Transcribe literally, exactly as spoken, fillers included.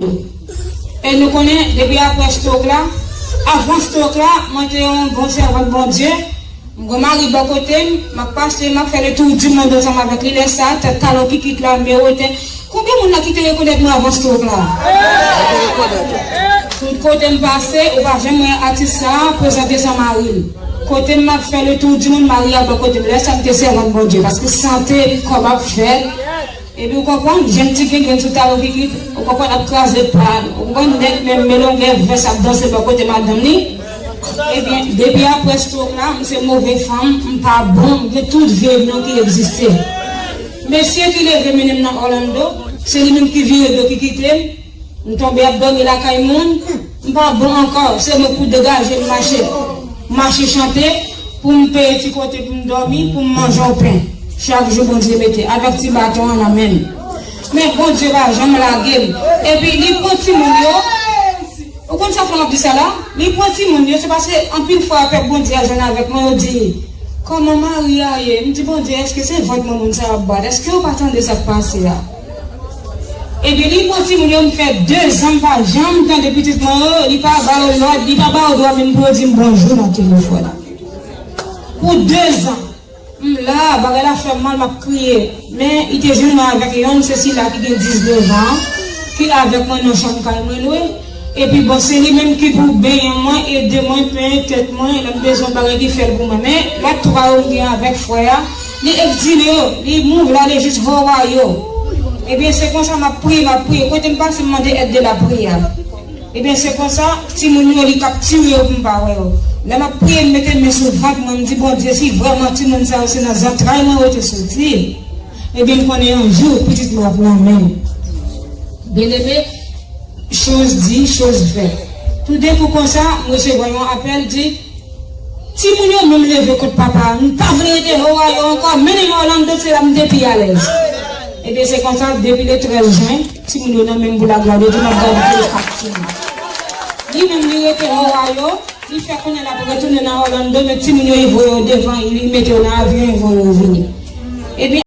E nou konnen, depi apre stroke la, avan stroke la, mwen te yon bon sèvant Bondye. M gen mari bò kote m, m ap pase, m ap fè le tour du monde ansanm avèk li. Lè sa, tèt talon kikit la, miwote. Konbyen moun la ki te rekonèt mwen avan stroke la? Tout kote m pase, ou pa janm wè atis sa a prezante san mari l. Kote m ap fè le tour du monde, mari a bò kote m. Lè sa, m te sèvant Bondye, paske sante kò m ap fèt. Epi ou konprann, jèn ti gengrenn sou talon kikit, ou konprann ap kraze pad, ou konprann nèg menm melongè vès ap danse bò kote madanm li. Ebyen, depi apre stroke la, m se move fanm, m pa bon, m gen tout vye non ki egziste. Mesye ki leve mennen m nan Orlando, se li menm ki vire do ki kite m. M tonbe ap dòmi lakay moun, m pa bon ankò, se mwen pou degaje m mache. Mache chante, pou m peye ti kote pou m dòmi, pou m manje yon pen. Chak jou Bondye mete, avèk ti baton an nan men m. Men Bondye pa janm lage m. Epi li pran timoun yo. Ou konn sa fè m ap di sa la? Li pran timoun yo, se paske anpil fwa pèp Bondye a jwenn avèk mwen, yo di, "Kòman mari a ye?" M di, "Bondye, èske se vant mwen moun sa yo ap bat? Èske yo pa tande sa k pase a?" Ebyen, li pran timoun yo, m fè dezan m pa janm tande pitit mwen yo, li pa ba yo lòd, li pa ba yo dwa menm pou yo di m bonjou nan telefòn. Pou dezan, m la, bagay la fè m mal, m ap kriye. Men, li te jwenn mwen avèk yonn, se sila ki gen diznèf an, ki avèk mwen nan chanm kay mwen lwe. Epi bon, se li menm ki pou benyen mwen, ede mwen, penyen tèt mwen, lè m bezwen bagay li fè l pou mwen. Men, lòt twa yo m gen avèk frè a, li egzile yo, li move, l ale jis Hawaii yo. Ebyen, se konsa m ap priye, m ap priye. Kote m pase, m mande èd de lapriyè. Ebyen, se konsa, timoun yo, li kaptire yo pou m pa wè yo. Lè m ap priye, m mete men sou vant mwen, m di, "Bondye, si vrèman timoun sa yo se nan zantray mwen yo te soti, ebyen, m konnen yon jou, pitit mwen ap nan men m." Byeneme, Chose dit, chose faite. Toudenkou konsa, m resevwa yon apèl, di, "Timoun yo menm leve kont papa a. M pa vle rete Ohio ankò. Mennen m Orlando, se la m te pi alèz." Ebyen, se konsa, depi le trèz jen, timoun yo nan men m pou laglwa de Dye, m ap gade kat timoun. Li menm, li rete Ohio, li fè konnen l ap retounen nan Orlando, men timoun yo, li voye yo devan, li mete yo nan avyon, li voye yo vini. Ebyen,